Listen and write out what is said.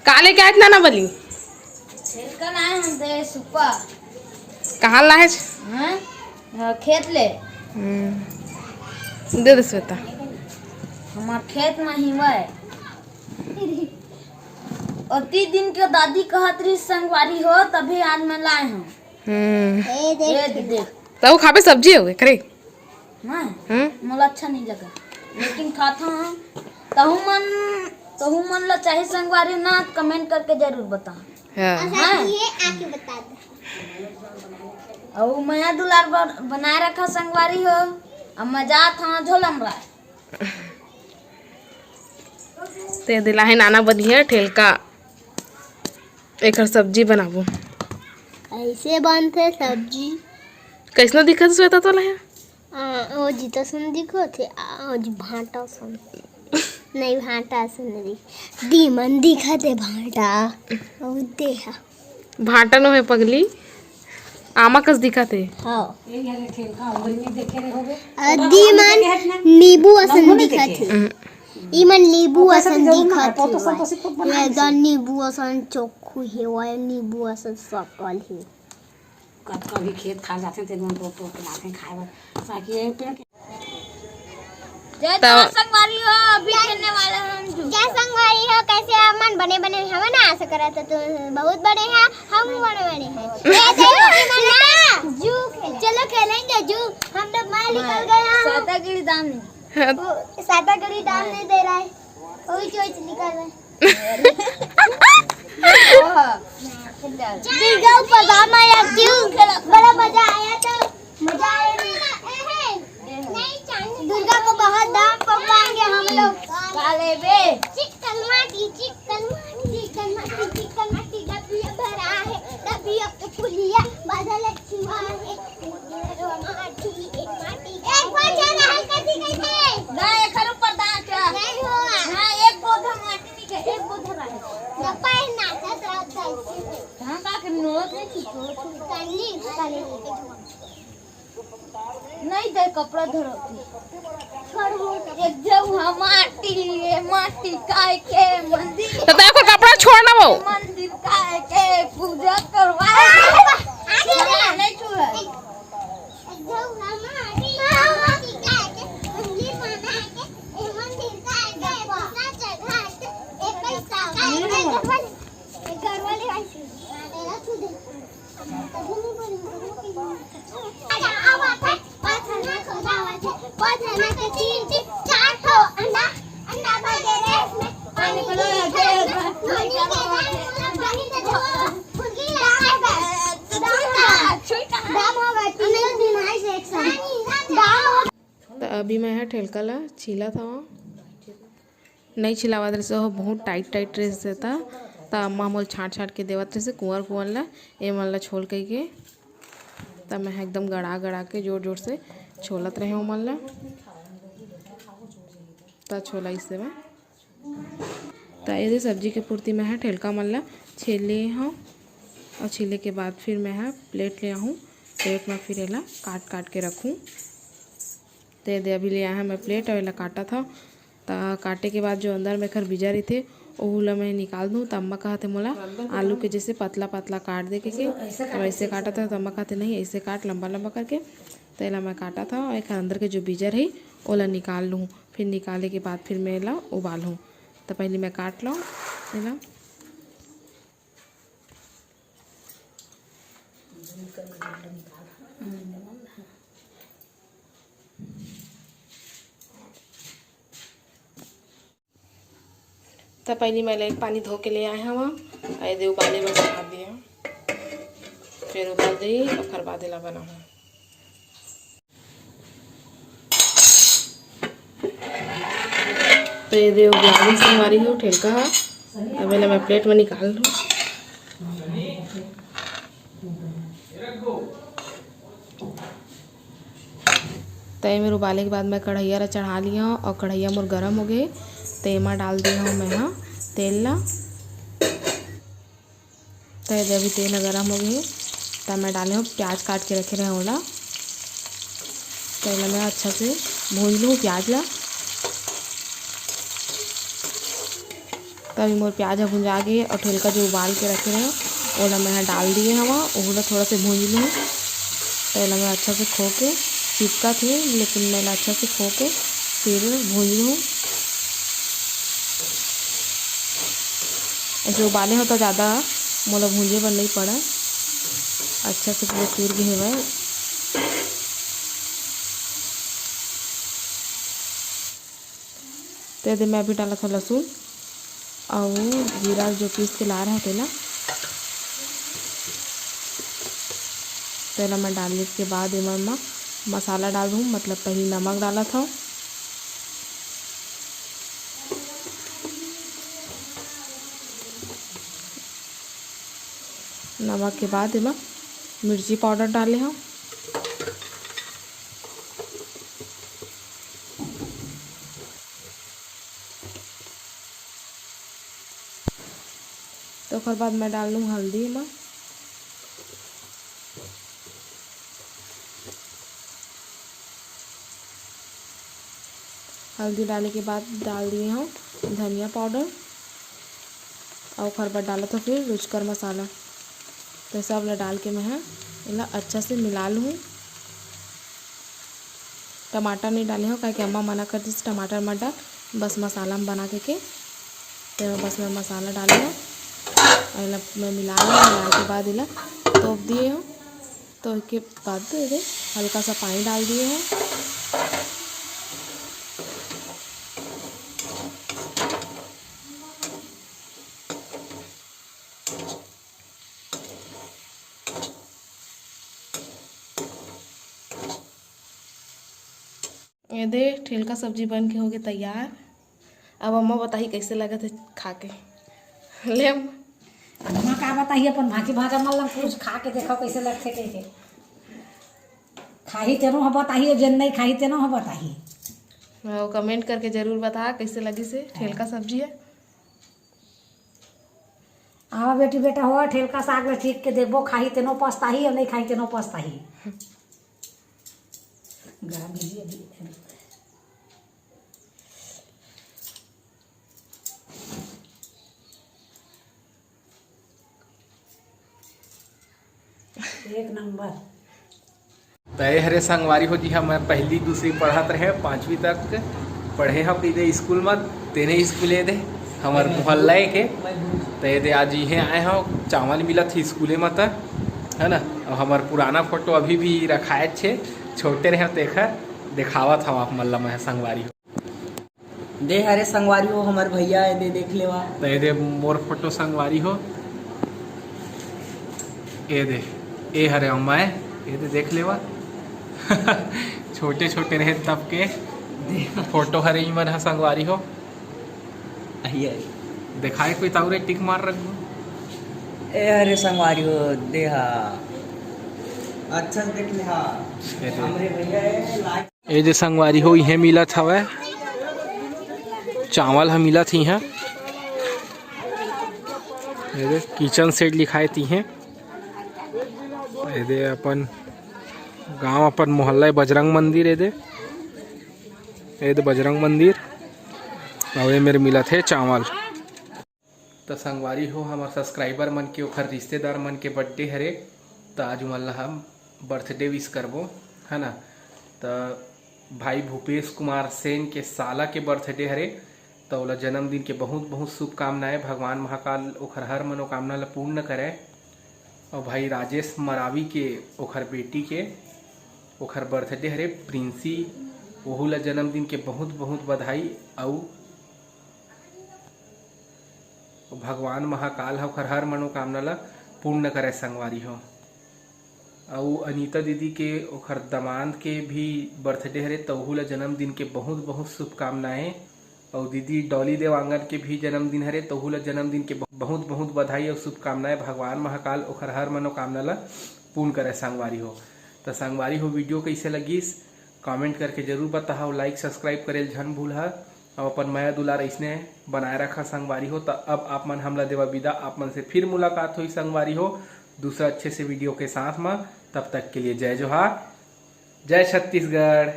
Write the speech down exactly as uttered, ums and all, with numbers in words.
का लेके आए नाना बली? छिलका लाए हम दे सुपा। कहाँ लाए? हैं? हाँ, खेत ले। हम्म। दे दे श्वेता। हमार खेत में ही हुआ है। अति दिन के दादी कहत रही संगवारी हो, तभी आज मैं लाए हूँ। हम्म। ए, देख। ये देख। तहू खाबे सब्जी हो करे? हाँ। हम्म। मोला अच्छा नहीं लगा, लेकिन खाता हूँ। तहू मन, तहू मन ला चाहे संगवारी ना, कमेंट करके जरूर बता। हाँ। हाँ। ये आके बता दे। अउ मया दुलार बर-, बनाए रखा संगवारी हो। अब मैं जात हूँ झोलम राय। ते दिला है नाना बनिया ठेलका, एकर सब्जी बनाबो। ऐसे बनथे सब्जी। कैसना दिखत श्वेता तोला है? आ, ओ जी तो सुन दिखत है, आ, ओ जी भांटा सुन। नहीं, भांटा सुन दिख। दीमन दिखत है भांटा। ओ देहा। भांटा नो है पगली, आमा कस दिखत है। हाँ। अ, दीमन नींबू असन दिखत है। हम्म। इमन नींबू असन दिखत है। एकदम नींबू असन चोखू है, वो नींबू असन सकल है। कतका भी खेत खार जाथे, तेन मन तोड़ तोड़ के लाथे खाए बर, ताकि ये पेड़ के जय त- जोहार संगवारी हो, अभी खेलने वाले हैं हम जूस। जय संगवारी हो, कैसे आप मन? बने बने हवे ना? आशा करत हो तुम बहुत बड़े हैं, हम बड़े बड़े हैं। ये देखो, ये मन ना जू खेल, चलो खेलेंगे जू। हम लोग बाहर निकल गए हैं। सातागिरी दाम नहीं। वो सातागिरी दाम नहीं दे रहा है, वही चोइच निकल रहा है। दुर्गा ऊपर दाम आया क्यों? बड़ा मजा आया तो। मजा आया ना? दुर्गा को बहुत दाम पकड़ाएंगे हम लोग। का लेबे? चिकन माटी, चिकन माटी, चिकन माटी, चिकन माटी, डबिया भरा है, डबिया के पुलिया, बादल छुआ है, माटी, एक माटी। एक बार जा रहा है, कैसे, कैसे? गा, एकर ऊपर दा क्या? नहीं हुआ। हाँ, एक बोझा माटी निकल, एक बोझा रहा है। डब्बा है ना, दस रात का। हाँ, का करनो? नहीं, कुछ नहीं। काली, काली। नहीं दे कपड़ा धरती। एक जगह माटी, ये माटी काय के मंदिर। तो तेरे को कपड़ा छोड़ना वो। मंदिर काय के पूजा करवा। नहीं छुआ। एक जगह माटी, माटी काय के मंदिर बना के, ये मंदिर काय के पूजा चढ़ा के, ये पैसा काय के घर वाले आई सी। तेरा छू दे। त अभी मैं ह ठेलका ला छीलत हवं। नइ छिलावत रहिस, ओह बहुत टाइट टाइट रहिस हे, त, त अम्मा मोला छांट छांट के देवत रहिस हे, कुंवर कुंवर ला, ए मन ला छोल कहिके। त मैं ह एकदम गड़ा गड़ा के जोर जोर से छोलत रहेंव ओमन ला। त छोलाइस हे मैं। त एदे सब्जी के पुरती मैं ह ठेलका मन ला छील ले हंव, अउ छीले के बाद फिर मैं ह प्लेट ले आहूं, प्लेट म फिर एला काट काट के रखहूं। त एदे अभी ले आए हंव मैं प्लेट, अउ एला काटत हंव। त काटे के बाद जो अंदर में एखर बीजा रहिथे, ओहू ला मैं निकाल दूं। त अम्मा कहत हे मोला आलू के जैसे पतला पतला काट दे के, के। त वैसे काटत हंव, त अम्मा कहत हे, "नहीं, ऐसे काट, लंबा लंबा करके।" त एला मैं काटत हंव, एखर अंदर के जो बीजा रही, ओला निकाल लूं। फिर निकाले के बाद फिर मैं एला उबालहूं। त पहली मैं काट लंव एला। त पहिली मैं ले पानी धो के ले आए हवं, अउ एदे उबाले बर चढ़ा दिए हवं। फिर उबाल जाही, ओखर बाद एला बनाहूं। त एदे उबाले संगवारी हो ठेलका ह, अब एला मैं प्लेट में निकाल लूं। त ए मेर उबाले के बाद मैं कढ़ैया ला चढ़ा लिया हूं अउ कढ़ैया मोर गरम हो गे, त एमा डाल दिया हूं मैं ह तेल ला। त एदे अभी तेल ह गरम हो गे, त मैं डाले हूं प्याज काट के रखे रहे ओला। त एला मैं अच्छा से भूंज लूं प्याज ला। तभी मोर प्याज ह भुंजा गे अउ ठेलका जो उबाल के रखे रहेंव, ओला मैं ह डाल दिए हवं। ओहू ला थोड़ा से भूंज लूँ। तो एला मैं अच्छा से खो के चिपकत हे, लेकिन मैं एला अच्छा से खो के फिर भूंज लूँ। जो उबाले होता ज़्यादा मोला भूंजे बर नहीं पड़ा, अच्छा से पूरा चूर गे हवय। तो एदे मैं अभी डालत हव लहसुन अउ जीरा जो पीस के लाए रहव तेला। तेला मैं डालने के बाद एमा मैं मसाला डाल दूँ, मतलब पहले नमक डालत हव। नमक के बाद एमा मिर्ची पाउडर डाले हव। तो ओकर बाद मैं डाल दूँ हल्दी एमा। हल्दी डाले के बाद डाल दिए हव धनिया पाउडर अउ ओकर बाद डालत हव फिर रुचकर मसाला। तो सब ला डाल के मैं ह एला अच्छा से मिला लूँ। टमाटर नहीं डाले हव, काहे कि अम्मा मना कर दिस टमाटर मत डाल, बस मसाला में बना के, के तो बस मैं मसाला डाले हव अउ एला मैं मिला लूँ। मिलाए के बाद एला तोप दिए हव। तो इसके बाद एदे हल्का सा पानी डाल दिए हव। एदे ठेलका सब्जी बन के होगे तैयार। अब अम्मा बताही कैसे लगत हे खा के। ले अम्मा। अम्मा का बताही, अपन भांची भांचा मन ला पूछ, खा के देखव कैसे लगथे कह के। खाही तेनो ह बताही, अउ जेन नहीं खाही तेनो ह बताही। हाँ, comment करके जरूर बता कैसे लगिस हे ठेलका सब्जी हे। आवा बेटी बेटा हो, ठेलका साग ला चीख के देखबो, खाही तेनो पछताही अउ नहीं खाही तेनो पछताही। गरम हे जी अभी, अभी। एक नंबर। त ए हरे संगवारी हो जी, हम पहली दूसरी पढ़त रहे, पाँचवीं तक पढ़े हव एदे स्कूल म, तेने स्कूल एदे हमर मोहल्ला के। त एदे आज इहें आए हव, चावल मिलत हे स्कूले म त, है ना। अउ हमर पुराना फोटो अभी भी रखाए छे, छोटे रहे तेखर देखावत हव आप मन ला मैं संगवारी हो। दे हरे संगवारी हो हमर भैया, एदे देख लेवा। त एदे मोर फोटो संगवारी हो, एदे, ए हरे मैं, एदे देख लेवा। छोटे छोटे रहे तब के फोटो हरे इमन ह संगवारी हो। आइए, आइए। देखाए कोई ताऊ रे, टिक मार रख। ए हरे संगवारी हो, दे हा। अच्छा से देख ले हा। एदे। हमरे भैया ए, लाइट ए दे संगवारी हो, इहें मिलत हवय, चावल ह मिलत हे इहां। ए दे किचन सेट लिखाए तिहें। ए दे अपन गांव, अपन मोहल्ला ए बजरंग मंदिर, ए दे, ए दे बजरंग मंदिर। अउ ए मेर मिलत हे चावल। त संगवारी हो, हमर subscriber मन के, ओखर रिश्तेदार मन के birthday हरे, त आज ओमन ला हम birthday wish करबो, है ना। त भाई भूपेश कुमार सेन के साला के birthday हरे, त ओला जन्मदिन के बहुत बहुत शुभकामनाएं। भगवान महाकाल ओखर हर मनोकामना ला पूर्ण करे। अउ भाई राजेश मरावी के, ओखर बेटी के, ओखर birthday हरे प्रिंसी, ओहू ला जन्मदिन के बहुत बहुत बधाई। अउ भगवान महाकाल ह ओखर हर मनोकामना ला पूर्ण करे संगवारी हो। अउ अनीता दीदी के, ओखर दमांद के भी birthday हरे, तहू ला जन्मदिन के बहुत बहुत शुभकामनाएं। अउ दीदी डॉली देवांगन के भी जन्मदिन हरे, तहू ला जन्मदिन के बहुत बहुत बधाई अउ शुभकामनाएं। भगवान महाकाल ओखर हर मनोकामना ला पूर्ण करे संगवारी हो। त संगवारी हो, video कैसे लगिस comment करके जरूर बताहा, like subscribe करे ल झन भूलहा। अब अपन मया दुलार अइसने बनाए रखा संगवारी हो। त अब आप मन हमला देवा विदा, आप मन से फिर मुलाकात होई संगवारी हो दूसरा अच्छे से video के साथ म। तब तक के लिए जय जोहार, जय छत्तीसगढ़।